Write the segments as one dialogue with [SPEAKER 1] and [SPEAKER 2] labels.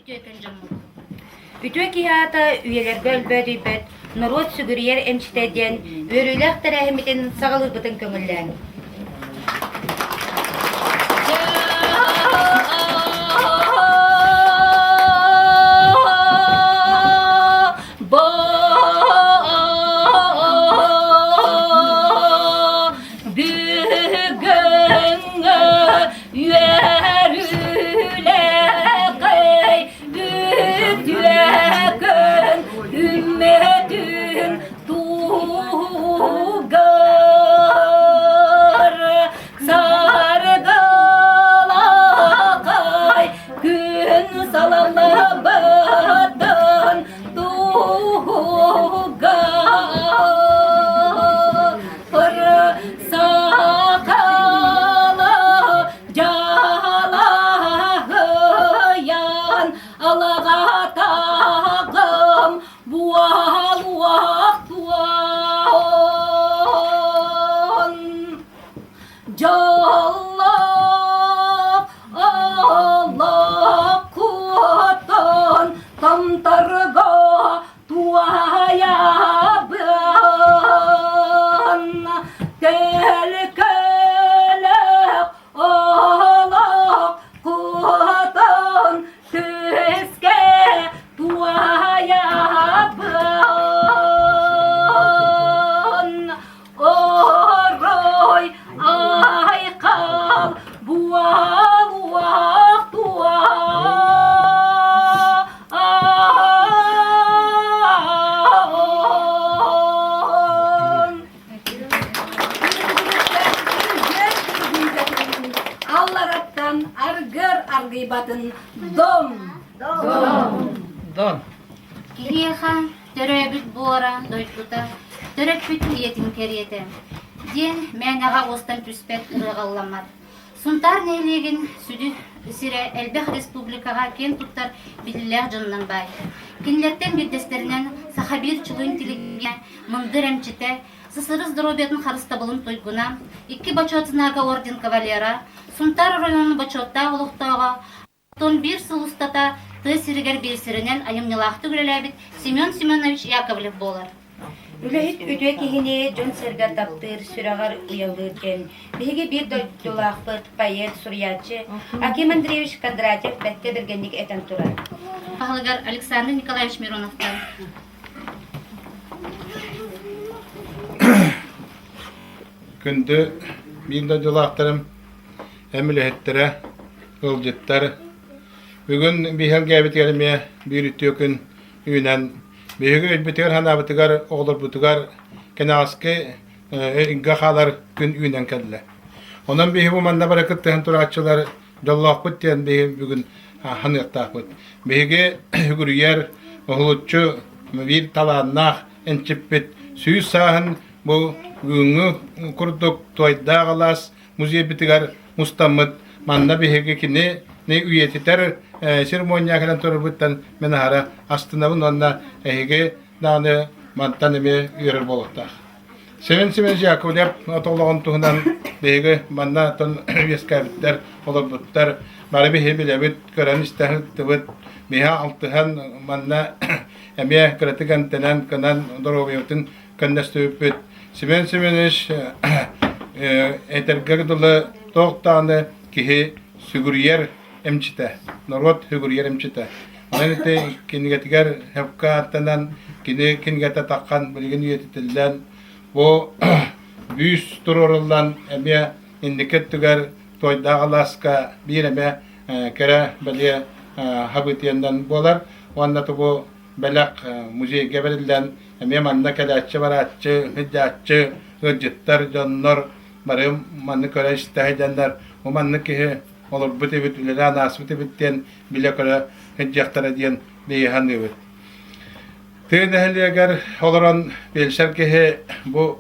[SPEAKER 1] үтүөкэн дьоммут.
[SPEAKER 2] Үтүө киһи аата үйэлэргэ өлбөөдүйбэт норуот сүгүрүйэр эмчитэ диэн үөрүүлээх тэрээһиммитин саҕалыырбытын көҥүллээҥ.
[SPEAKER 1] Бүгүҥҥү үөрүүлэхэй үтүөкөн үммэтин туһугар саргылахай күн салаллабытын туһугар сахала дьалаһыйан алаҕатаҕым буолуохтуон дьоллоох олох куотан томторго туойабын төлкөлөөх олох куотан түскэ туойабын орой айхал буолуох туон.
[SPEAKER 2] Аллараттан аргыр аргыйбатын дом.
[SPEAKER 3] Дом.
[SPEAKER 1] Киһиэхэ төрөөбүт буора дойдута, төрөппүт ийэтин кэриэтэ диэн мээнэҕэ уостан түспэт ырыаҕалламмат. Сунтаар нэһилиэгин сүдү сирэ элбэх республикаҕа киэн туттар биллиилээх дьонунан баай. Кинилэртэн биирдэстэринэн саха биир чулуу интеллигенэ, мындыр эмчитэ, СССР здоровьетын харыстабылын туйгуна, икки бочуот знага орден кавалера, Сунтаар оройуонун бочуоттаах олохтооҕо, Оттон биир сыл устата тыа сиригэр биэлсэринэн айымньылаахтык үлэлээбит Семен Семенович Яковлев буолар.
[SPEAKER 2] Үлэһит үтүө киһини дьон-сэргэ таптыыр, сүрэҕэр уйалыыр диэн биһиги биир дойдулаахпыт, поэт, суруйааччы Аким Андреевич Кондратьев бэркэ бэргэнник этэн турар.
[SPEAKER 1] Баһылыгар Александр Николаевич Мироновтан.
[SPEAKER 4] Күндү биир дойдулаахтарым, эм үлэһиттэрэ, ыалдьыттар, бүгүн биһэлгээбитигэр эмиэ биир үтүө күн үүнэн, биһиги өйбүтүгэр-санаабытыгар, оҕолорбутугар кэнэҕэски ыйга хаалар күн үүнэн кэллэ. Онон биһи бу манна бары кыттыһан турааччылар дьоллоохпут диэн биһи бүгүн ханыахтаахпыт. Биһиги үгүрүйэр, уһулуччу биир талааннаах эмчиппит 100 сааһын бу бүгүҥҥү курдук туойдаах алаас музейбытыгар мустаммыт манна биһиги кини үйэтитэр церемония кэлэн турарбыттан мин аһара астынабын уонна эһиги даҕаны мантан эмиэ үөрэр буолуохтаах. Семен Семенович Яковлев отолоҕун туһунан биһиги манна тон үөскээбиттэр, олорбуттар бары биһи билэбит, көрөн истэһиттибит, биһи алтыһан манна эмиэ кыратык эмтэнэн, кынан доруобуйабытын көннөстүбүппүт. Семен Семенович этэргэ дылы туох даҕаны киһи сүгүрүйэр эмчитэ, норуот сүгүрүйэр эмчитэ. Онон ити кинигэтигэр сөпкө ааттанан, кини кинигэтэ таххан билигин үйэтитиллэн, бу бүүс туруоруллан эмиэ инники өттүгэр Туойдаах алааска биир эмэ кэрэ бэлиэ хабытыаннан буолар уонна тугу бэлэх музейга бэриллэн эмиэ манна кэлээччи-барааччы, сылдьааччы, ыалдьыттар, дьоннор бары манны көрө-истэ сылдьаннар бу маннык киһи олорбут эбит, үлэлээн ааспыт эбит диэн билэ-көрө сылдьыахтара диэн биһиги саныыбыт. Тыа нэһилиэгэр олорон биэлсэр киһи бу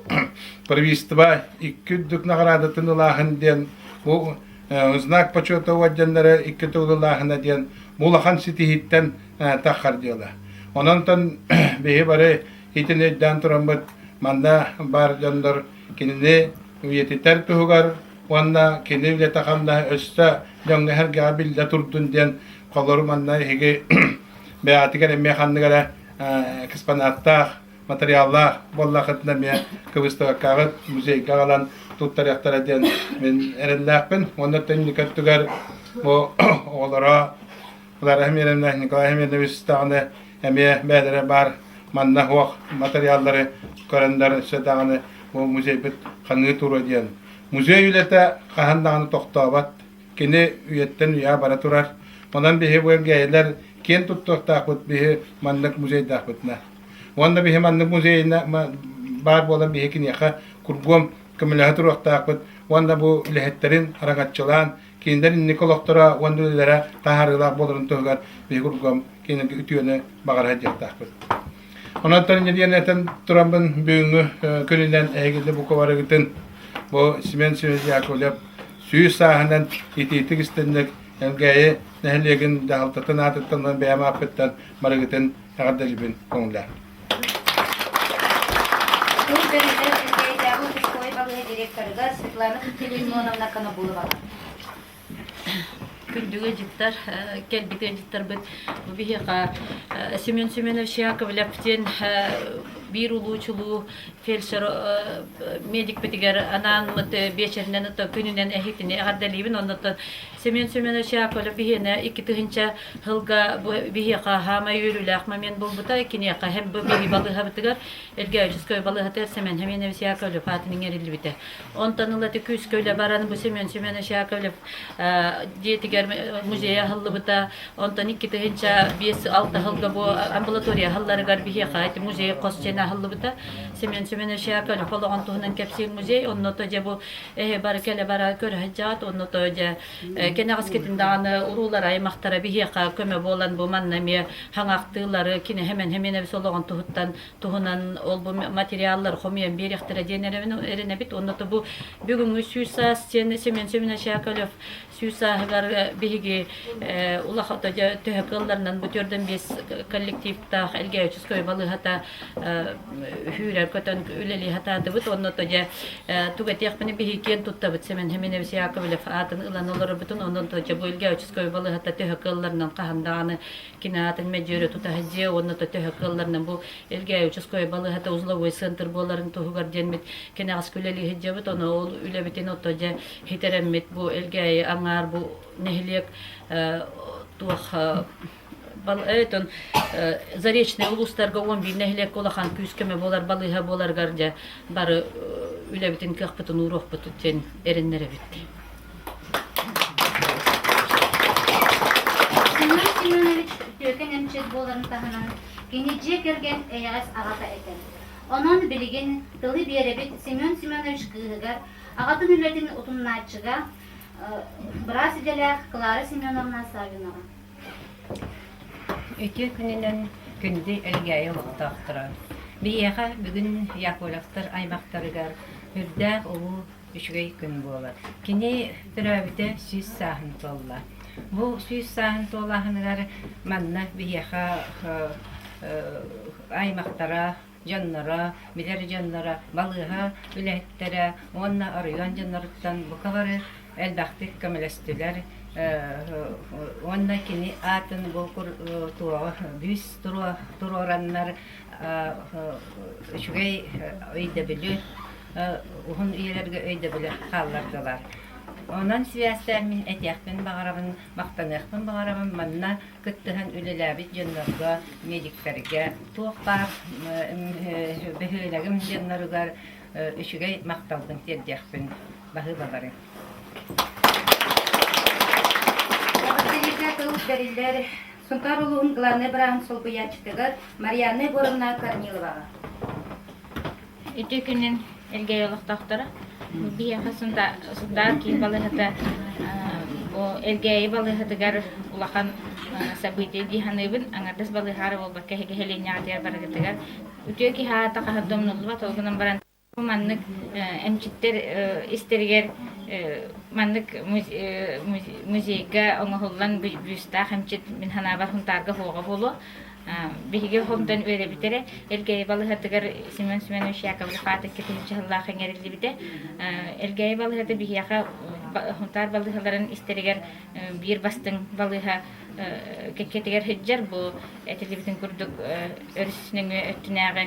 [SPEAKER 4] правительство икки үрдүк наҕараадатын ылааһын диэн бу знак почета уордьаннары икки төгүл ылааһына диэн бу улахан ситиһииттэн таххар дьыала. Онон биһи бары итини өйдөөн тураммыт манна баар дьоннор кинини үйэтитэр туһугар уонна кини үлэтэ-хамнаһа өссө дьоҥҥо-сэргэҕэ биллэ турдун диэн холору манна эһиги бэйэҕитигэр эмиэ ханнык эрэ экспонаттаах материаллаах буоллахытына эмиэ кыбыстыбаккаҕыт музейга аҕалан туттарыахтара диэн мин эрэллээхпин. Уонна инники өттүгэр бу оҕолоро Клара Семеновна, Николай Семенович даҕаны эмиэ бэйэлэрэ баар манна суох материаллары көрөннөр өссө даҕаны бу музейбыт хаҥыы туруо диэн. Музей үлэтэ хаһан даҕаны тохтообот. Кини үйэттэн үйэҕэ бара турар. Онон биһи бу элгээйилэр киэн туттуохтаахпыт биһи маннык музейдаахпытына. Уонна биһи маннык музейна баар буолан биһи киниэхэ кургуом көмөлөһө туруохтаахпыт уонна бу үлэһиттэрин араҥаччылаан кинилэр инники олохторо уонна үлэлэрэ таһаарыылаах буоларын туһугар биһиги кургуом кинилэргэ үтүөнү баҕара сылдьыахтаахпыт. Онон диэн этэн тураммын бүгүҥҥү күнүнэн эһигини бу барыгытын бу Семен Семенович Яковлев сүүс сааһынан итиитик истинник Элгээйи нэһилиэгин дьаһалтатын аатыттан уонна бэйэм ааппыттан барыгытын эҕэрдэлиибин көҥүллээх.
[SPEAKER 2] Тыл бэриллэр Элгээйитээҕи участковай балыыһа директорыгар Светлана Филимоновна Конобуловаҕа.
[SPEAKER 3] Күндү ыалдьыттар, кэлбит ыалдьыттарбыт бу биһиэхэ Семен Семенович Яковлев диэн биир улуу-чулуу фельдшер медикпитигэр анааммыт биэчэринэн күнүнэн эһитини эҕэрдэлиибин. Оннуттан Семен Семенович Яковлев биһиэнэ 2000 сылга биһиэхэ хаамай үөрүүлээх момент буолбута. Киниэхэ һэм бу биһи балыыһабытыгар Элгээчискэй балыыһатыгар Семен Семенович Яковлев аатын иҥэриллибитэ. Онтон ыла ити күүскэ үлэ баран бу Семен Семенович Яковлев дьиэтигэр музей аһыллыбыта. Онтон 2005-6 сылга бу амбулатория аһылларыгар биһиэхэ ити музей хос дьиэни аһыллыбыта. Семен Семенович Яковлев олоҕун туһунан кэпсиир музей. Онно то дьэ бу эһи бары кэлэ бара көрө сылдьаҕыт. Онно то дьэ кэнэҕэскитин даҕаны уруулар аймахтара биһиэхэ көмө буолан бу манна эмиэ хаҥахтыылары кини Семен Семенович олоҕун туһуттан туһунан ол бу материаллар хомуйан биэриэхтэрэ диэн эрэнэбит. Онно то бу бүгүҥҥү сүүс саас диэн Семен Семенович Яковлев сүүс сааһыгар биһиги улахан төһө кыалларынан бу төрдөн биэс коллективтаах Элгээчискэй балыыһата үүрэр көтөн үлэлии сатаатыбыт. Онно то дьэ тугу этиэхпиний биһиги киэн туттабыт Семен Семенович Яковлев аатын ылан олоробутун. Онон то дьэ бу Элгээчискэй балыыһата төһө кыалларынан хаһан даҕаны кини аатын мэлдьи тута сылдьыа уонна то төһө кыалларынан бу Элгээйи участковай балыыһата узловой центр буоларын туһугар диэммит кэнэҕэски үлэлии сылдьабыт. Ону ол үлэбитин ото дьэ хитэрэммит бу Элгээйи аҥаар бу нэһилиэк туох этон Заречный улуустарга 11 нэһилиэккэ улахан күүс-көмө буолар балыыһа буоларыгар дьэ бары үлэбитин кыахпытын ууруохпут диэн эрэннэрэбит.
[SPEAKER 1] Семен Семенович үтүөкэн эмчит буоларын таһынан, кини дьиэ кэргэн эйэҕэс аҕата этэ. Онон билигин тылы биэрэбит Семен Семенович кыыһыгар, аҕатын үлэтин утумнааччыга, быраас идэлээх Клара Семеновна Саввинаҕа.
[SPEAKER 5] Үтүө күнүнэн күндү Элгээйи олохтоохторо! Биһиэхэ бүгүн Яковлевтар аймахтарыгар үрдээх улуу үчүгэй күн буолар. Кини төрөөбүтэ 100 сааһын туолла. Бу 100 сааһын туолааһыныгар манна биһиэхэ аймахтара, дьонноро, билэр дьонноро, балыыһа үлэһиттэрэ уонна оройуон дьонноруттан бука бары элбэхтик көмөлөстүлэр уонна кини аатын бу туоҕа бүүс туруораннар үчүгэй өйдөбүлү уһун үйэлэргэ өйдөбүлү хааллардылар. Онон сибээстээн мин этиэхпин баҕарабын, махтаныахпын баҕарабын манна кыттыһан үлэлээбит дьоннорго, медиктэргэ, туох баар бөһүөлэгим дьонноругар үчүгэй махталбын тиэрдиэхпин баһыыбалары.
[SPEAKER 2] Эҕэрдэлииргэ тыл бэриллэр Сунтаар улууһун главнай бырааһын солбуйааччытыгар Марианна Егоровна Корниловаҕа.
[SPEAKER 6] Үтүө күнүн Элгээйи олохтоохторо. Биһиэхэ Сунтаар киин балыыһата бу Элгээйи балыыһатыгар улахан событие дии саныыбын. Аҥардас балыыһа эрэ буолбакка эһиги нэһилиэнньэҕитигэр барыгытыгар үтүө киһи аата хаһан да умнуллубат. Ол гынан баран бу маннык эмчиттэр истэригэр маннык музейга оҥоһуллан бүүстээх эмчит мин санаабар Сунтаарга суоҕа буолуо. Биһиги хомтон үөрэбитэрэ Элгээйи балыһатыгар Семен Семенович Яковлев аата 2000 сыллаах иҥэриллибитэ. Элгээйи балыһата биһиэхэ Сунтаар балыыһаларын истэригэр биир бастыҥ балыыһа кэккэтигэр сылдьар. Бу этиллибитин курдук өрүс нөҥүө өттүнээҕи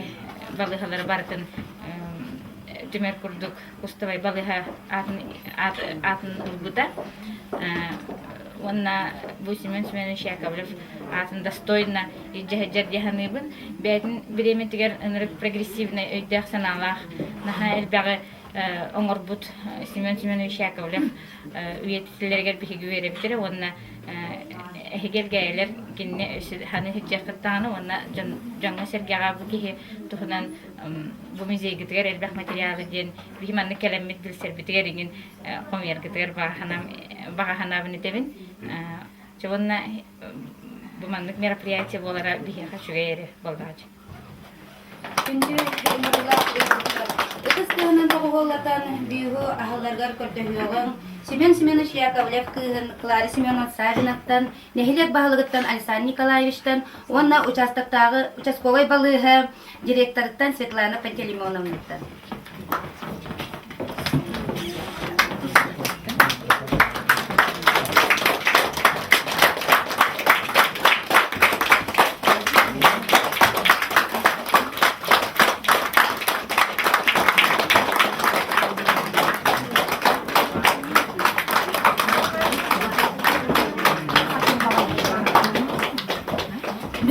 [SPEAKER 6] балыыһалары барытын түмэр курдук кустовай балыыһа аатын, аатын ылбыта. Уонна бу Семен Семенович Яковлев аатын достойно илдьэ сылдьар дии саныыбын. Бэйэтин бириэмэтигэр ынырык прогрессивнай өйдөөх-санаалаах наһаа элбэҕи оҥорбут Семен Семенович Яковлев үйэтитилэригэр биһиги үөрэбитэрэ уонна эһиги элгээйилэр кинини ханы сылдьыаххыт даҕаны уонна дьоҥҥо-сэргэҕэ бу киһи туһунан бу музейгытыгар элбэх материалы диэн биһи маннык кэлэммит билсэрбитигэр иҥин хомуйаргытыгар баҕа санаабын этэбин. Чэ уонна бу маннык мероприятие буолара биһиэхэ үчүгэй эрэ буоллаҕа.
[SPEAKER 2] Күндү ыҥырыылаах ыалдьыттар, ытыс тыаһынан доҕуһуоллатан бүүһү аһылларыгар көрдөһүөҕүҥ Семен Семенович Яковлев кыыһын Клара Семеновна Савиновтан, нэһилиэк баһылыгыттан Александр Николаевичтан уонна участоктааҕы участковай балыыһа директорыттан Светлана Пантелеймоновнаттан.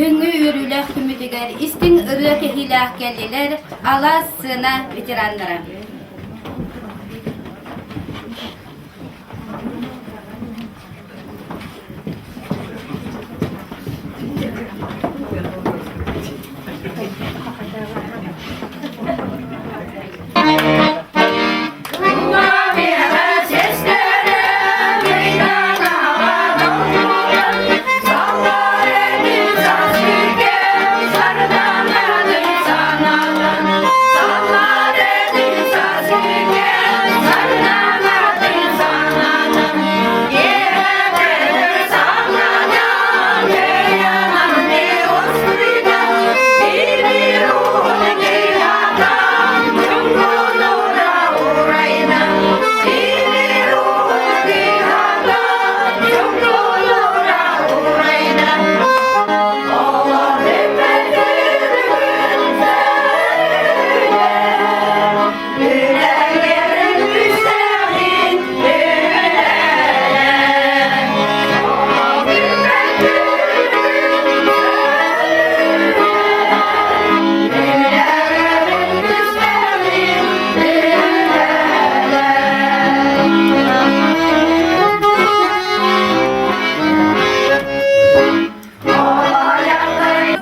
[SPEAKER 2] Бүгүҥҥү үөрүүлээх күммүтүгэр истиҥ ырыа кэһиилээх кэллилэр Алаас сцена ветераннара.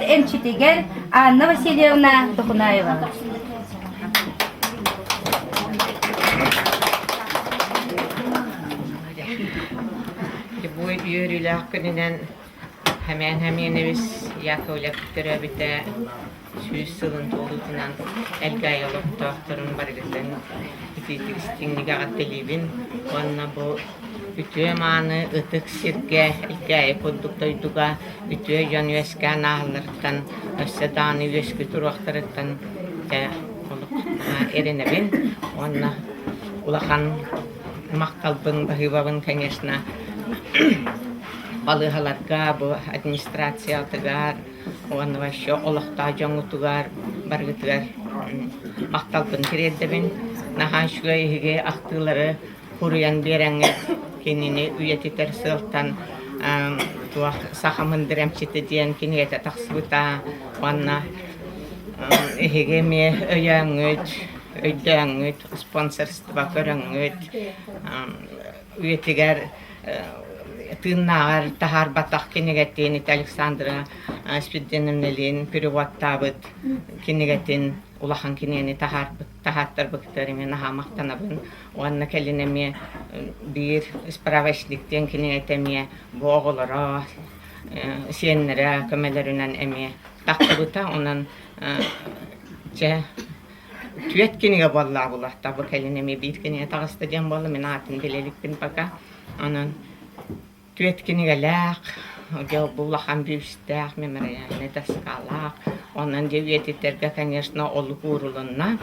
[SPEAKER 2] Эмчитигэр Анна Васильевна Тохунаева.
[SPEAKER 7] Бу үөрүүлээх күнүнэн Хэмээн Хэмиэнэбис Яковлев төрөөбүтэ 100 сылын туолуутунан Элгээйи олохтоохторун барыгытын итиитик истиҥник эҕэрдэлиибин уонна бу үтүө-мааны ытык сиргэ Элгээйи курдук дойдуга үтүө дьон үөскээн ааһалларыттан өссө даҕаны үөскүү туруохтарыттан дьэ олох эрэнэбин уонна улахан махталбын баһыыбабын конечно балыыһаларга бу администрациятыгар уонна вообще олохтоох дьоҥҥутугар барыгытыгар махталбын тириэрдэбин. Наһаа үчүгэй эһиги ахтыылары суруйан биэрэҥҥит кинини үйэтитэр сыалтан туох саха мындыр эмчитэ диэн кинигэтэ тахсыбыта уонна эһиги эмиэ өйөөҥҥүт, өйдөөҥҥүт, спонсорство көрөҥҥүт үйэтигэр тыыннааҕар таһаарбатах кинигэтин ити Александра Спиридоновналыын переводтаабыт кинигэтин улахан кинигэни таһаарбыт таһааттарбыттар эмиэ наһаа махтанабын уонна кэлин эмиэ биир справочник диэн кинигэтэ эмиэ бу оҕолоро сиэннэрэ көмөлөрүнэн эмиэ тахсыбыта онон чэ Түөрт кинигэ буоллаа булахта бу кэлин эмиэ биир кинигэ таҕыста диэн буолла мин аатын билэ иликпин пока онон түөрт кинигэлээх. Дьэ бу улахан бүүстээх мемориальнай доскалаах. Онон дьэ үйэтитэргэ, конечно, олук уурулунна.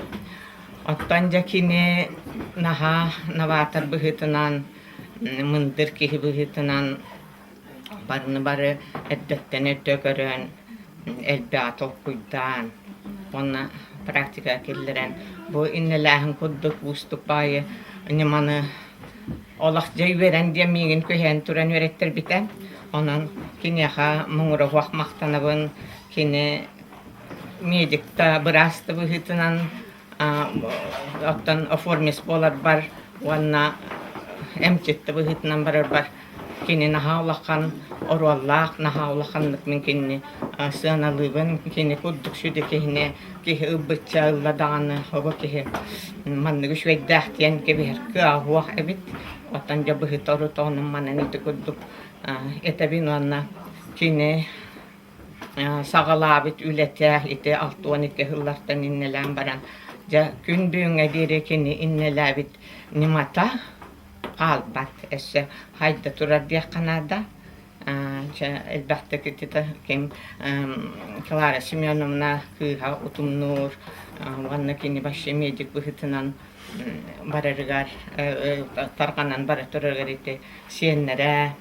[SPEAKER 7] Оттон дьэ кини наһаа новатор быһыытынан, мындыр киһи быһыытынан барыны бары эрдэттэн өтө көрөн, элбэҕи толкуйдаан уонна практикаҕа киллэрэн бу иннэлээһин курдук уустук баайы ньыманы олох дьэ үөрэн диэн миигин күһэйэн туран үөрэттэрбитэ. Онон киниэхэ муҥура суох махтанабын. Кини медик да, быраас да быһыытынан оттон оформис буоларбар уонна эмчит да быһыытынан барарбар кини наһаа улахан оруоллаах, наһаа улаханнык мин кинини сыаналыыбын. Кини курдук сүдү киһини киһи ылбычча ылла даҕаны оҕо киһи маннык үчүгэйдээх диэн кэбиһэр кыаҕа суох эбит. Оттон дьэ быһыта орута онон манан ити курдук этэбин уонна кини саҕалаабыт үлэтэ ити 62 сыллартан иннэлээн баран дьэ күн бүгүҥҥэ диэри кини иннэлээбит ньымата хаалбат өссө хайда турар диэххэ наада чэ элбэхтик ити ким Клара Семеновна кыыһа утумнуур уонна кини вообще медик быһыытынан барарыгар тарҕанан бара турарыгар ити сиэннэрэ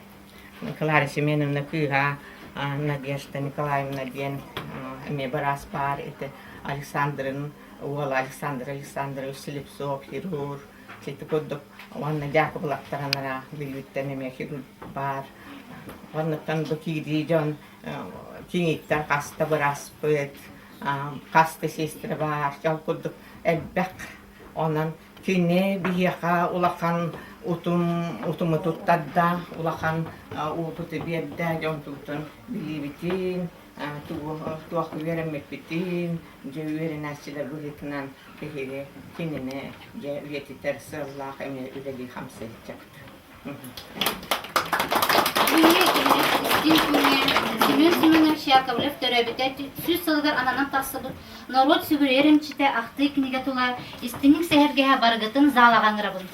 [SPEAKER 7] Клара Семеновна кыыһа Надежда Николаевна диэн эмиэ быраас баар ити Александрын уола Александр Александрович Слепцов хирург ити курдук уонна Дьаакыбылаптар анараа Бүлүүттэн эмиэ хирург баар оннуттан бу киирии дьон киҥиттэн хаста бырааспыт хаста сестра баар ол курдук элбэх онон Кини биһиэхэ улахан утум утуму туттарда, улахан уопуту биэрдэ, дьонтуттан билиибитин, тугу туох үөрэммиппитин, дьэ үөрэнээччилэр быһыытынан биһиги кинини дьэ үйэтитэр сыаллаах эмиэ үлэлии хамсыйдьабыт.
[SPEAKER 1] Бүгүҥҥү истиҥ күҥҥэ Семен Семенович Яковлев төрөөбүтэ 100 сылыгар ананан тахсыбыт норуот сүгүрүйэр эмчитэ ахтыы кинигэ тула истиҥник сэһэргэһэ барыгытын залаҕа ыҥырабын.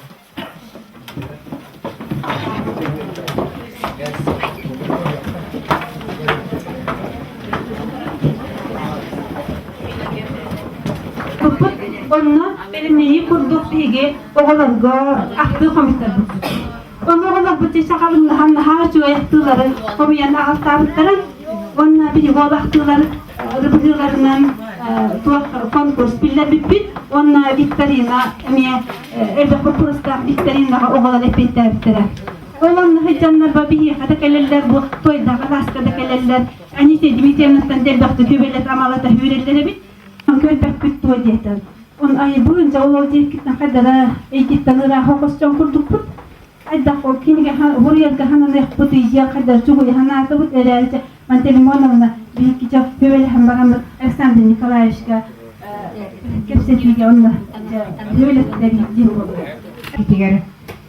[SPEAKER 8] Туппут онно бэлэмнэнии курдук биһиги оҕолорго ахтыы хомуйтарбыппыт. Онно оҕолорбут сахалыннаһан наһаа үчүгэй ахтыылары хомуйан аҕалтаабыттара. Уонна биһиги ол ахтыылар ырытыыларынан туох конкурс биллэрбиппит. Уонна викторина эмиэ элбэх боппуруостаах викторинаҕа оҕолор эппиэттээбиттэрэ. Ол онно сылдьаннар биһиэхэ да кэлэллэр, бу Тойдаҕа лааска да кэлэллэр. Анисия Дмитриевнаттан элбэхтик сүбэлэт-амалата үүрэллэр эбит. Көрбөккүт дуо диэтэ. Он айыбыын дьэ ол диэкиттэн хайдара эйгиттэн ыраах оҕосчон курдукпут. Айдах ол кинигэ хуруйарга хананыахпыт ыйыа хайдар чугуйа ханаатыбыт эрээри Пантелеймоновна биһикки дьэ хүбэлэһэн бараммыт Александр Николаевичка кэпсэтиигэ онно хүбэлэттэр диэн буолла.
[SPEAKER 9] Итигэр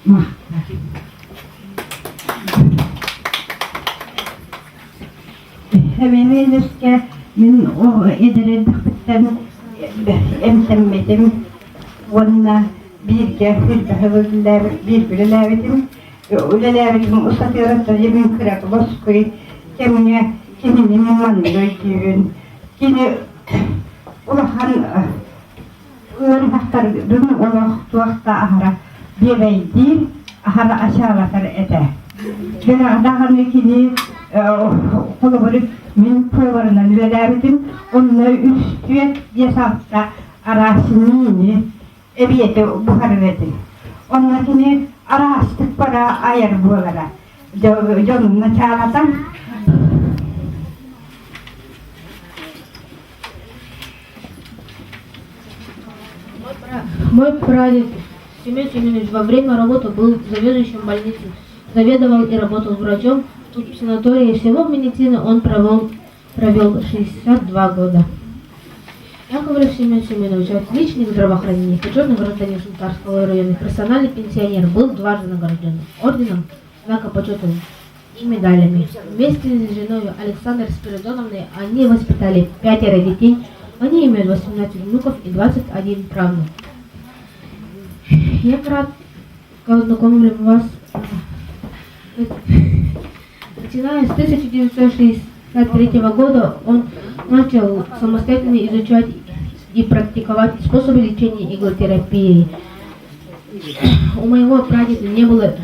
[SPEAKER 9] махтал. Эбэм мин эдэр эрдэхпиттэн эмтэммитим уонна бииргэ бииргэ үлэлээбитим. Үлэлээбитим устатыгар мин кыра лоскуй кэмҥэ кинини мин маннык өйдүүбүн. Кини улахан Ыарыһахтарбын олох туох да аһара биэбэйдиир, аһара ачаалатар этэ. Даҕаны кини холобур мин поварынан үлэлээбитим, онно үс-түөрт биэс алта араас миини эбиэти буһарар этим. Онно кини араастык бара айар буолара. Дьонун ачаалатан
[SPEAKER 10] Мой прадед Семен Семенович во время работы был заведующим больницей, заведовал и работал врачом в санатории. Всего в медицине он провел, провел 62 года. Яковлев Семен Семенович, отличник здравоохранения, почетный гражданин Сунтарского района, персональный пенсионер, был дважды награжден орденом Знака почета и медалями. Вместе с женой Александрой Спиридоновной они воспитали пятеро детей. Они имеют 18 внуков и 21 правнук. Я кратко ознакомлю вас. Начиная с 1963 года он начал самостоятельно изучать и практиковать способы лечения иглотерапией. У моего прадеда не было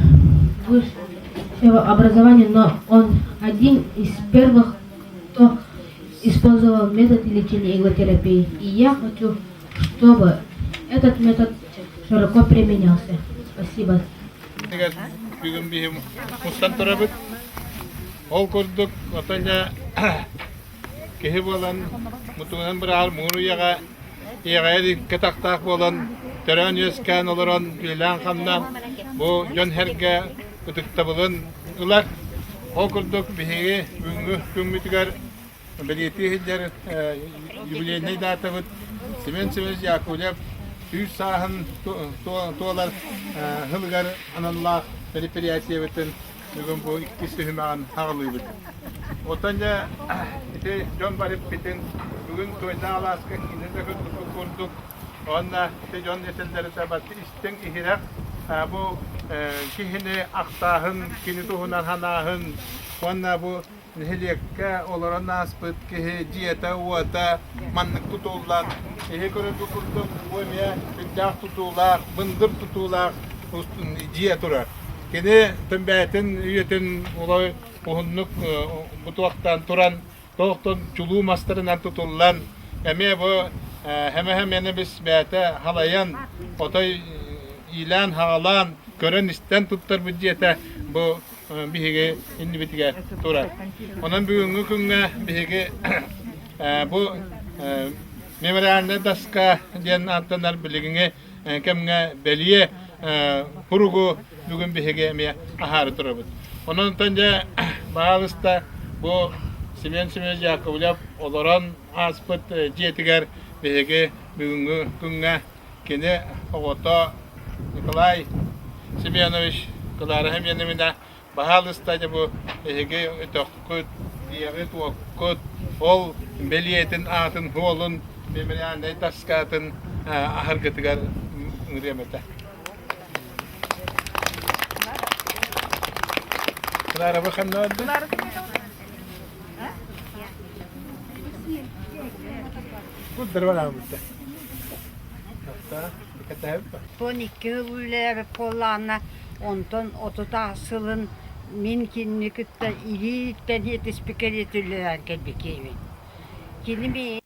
[SPEAKER 10] высшего образования, но он один из первых, кто использовал метод лечения иглотерапии. И я хочу, чтобы этот метод широко применялся. Спасибо.
[SPEAKER 4] Бүгүн биһим мустан турабыт. Ол курдук, оттон дьэ киһи буолан мутугунан быраҕар муҥур үйэҕэ иэҕэйэр кэтахтаах буолан төрөөн-үөскээн олорон үлэлээн-хамнаан бу дьон-сэргэ ытыктабылын ылар. Ол курдук биһиги бүгүҥҥү күммүтүгэр бэлиэтии сылдьар юбилейнай датабыт Семен Семенович Яковлев 100 сааһын туолар сылыгар аналлаах мероприятиебытын Бүгүн бу иккис түһүмэҕин хаҕылыыбыт. Оттон дьэ ити дьон барыппытын бүгүн Туойдаах алааска иннин да курдук уонна ити дьон этэллэрэ барыта истиҥ иһирэх бу киһини ахтааһын, кини туһунан санааһын уонна бу нэһилиэккэ олорон ааспыт киһи дьиэтэ-уота маннык тутуллан, киһи көрөргө курдук бу эмиэ сүрдээх тутуулаах, мындыр тутуулаах дьиэ турар. Кини бэйэтин үйэтин улай уһуннук бутуохтаан туран, туохтан чулуу мастарынан тутуллан, эмиэ бу хэмэ-хэмэнэбис бэйэтэ халайан, отой иилээн-хаҕалаан, көрөн-истэн туттарбыт дьиэтэ бу биһиги иннибитигэр турар. Онон бүгүҥҥү күҥҥэ биһиги бу мемориальнай доска диэн ааттанар билигиҥи кэмҥэ бэлиэ куругу бүгүн биһиги эмиэ аһаары турабыт. Онон дьэ баалыста бу Семен Семенович Яковлев олорон ааспыт дьиэтигэр биһиги бүгүҥҥү күҥҥэ Кини оҕото Николай Семенович Клара Семеновна баһаалыста дьэ бу эһиги өтөххүт, дьиэҕит-уоккут ол бэлиэтин аатын суолун мемориальнай доскатын аһаргытыгар ыҥырыам этэ. Клара бу ханна барда? Куддар бараабытта.
[SPEAKER 11] 12 сыл үлэлээбит буоллаҕына, онтон 30 сылын мин кинини кытта илииттэн иэтиспит кэриэтэ үлэлээн кэлбит киһибин. Кини миигин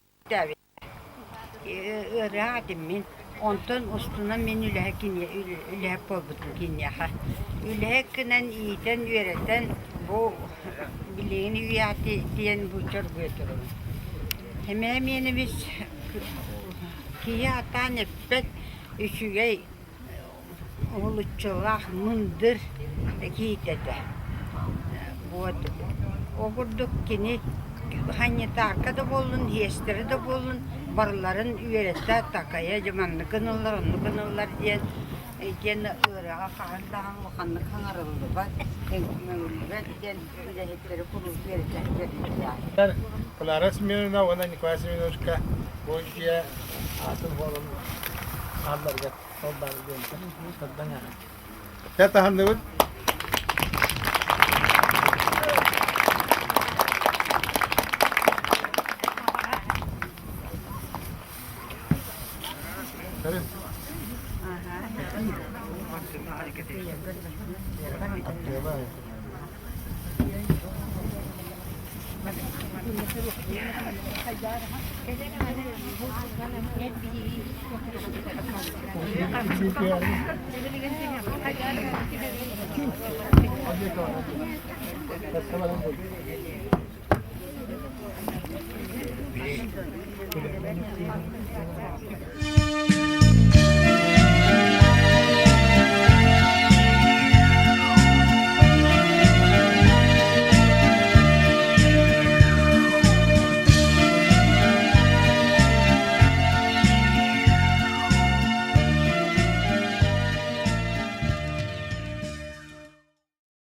[SPEAKER 11] ыарыһах этим мин. Онтон устунан мин үлэһэ үлэһит буолбутум киниэхэ. Үлэһит гынан иитэн, үөрэтэн бу билигин үйэҕэ тиийэн бу чоргуйа турабын. Эмээ миэнэбис Киһи сатаан эппэт үчүгэй уһулуччулаах мындыр киһитэ этэ. Вот ол курдук кини санитарка да буоллун, сиэстэрэ да буоллун барыларын үөрэтэ, такайа дьэ маннык гыналлар, оннук гыналлар диэн диэн ыарыһаҕа хаһан даҕаны улаханнык саҥарыллыбат, мөҥүллүбэт диэн үлэһиттэри куруук үөрэтэн кэлбитэ.
[SPEAKER 4] Клара Семеновна уонна Николай Семеновичка бу дьиэ аатын буолан хаалларыгар ол баар диэн сардаҥ аҕай. Чэ таһынныбыт. Көрүн.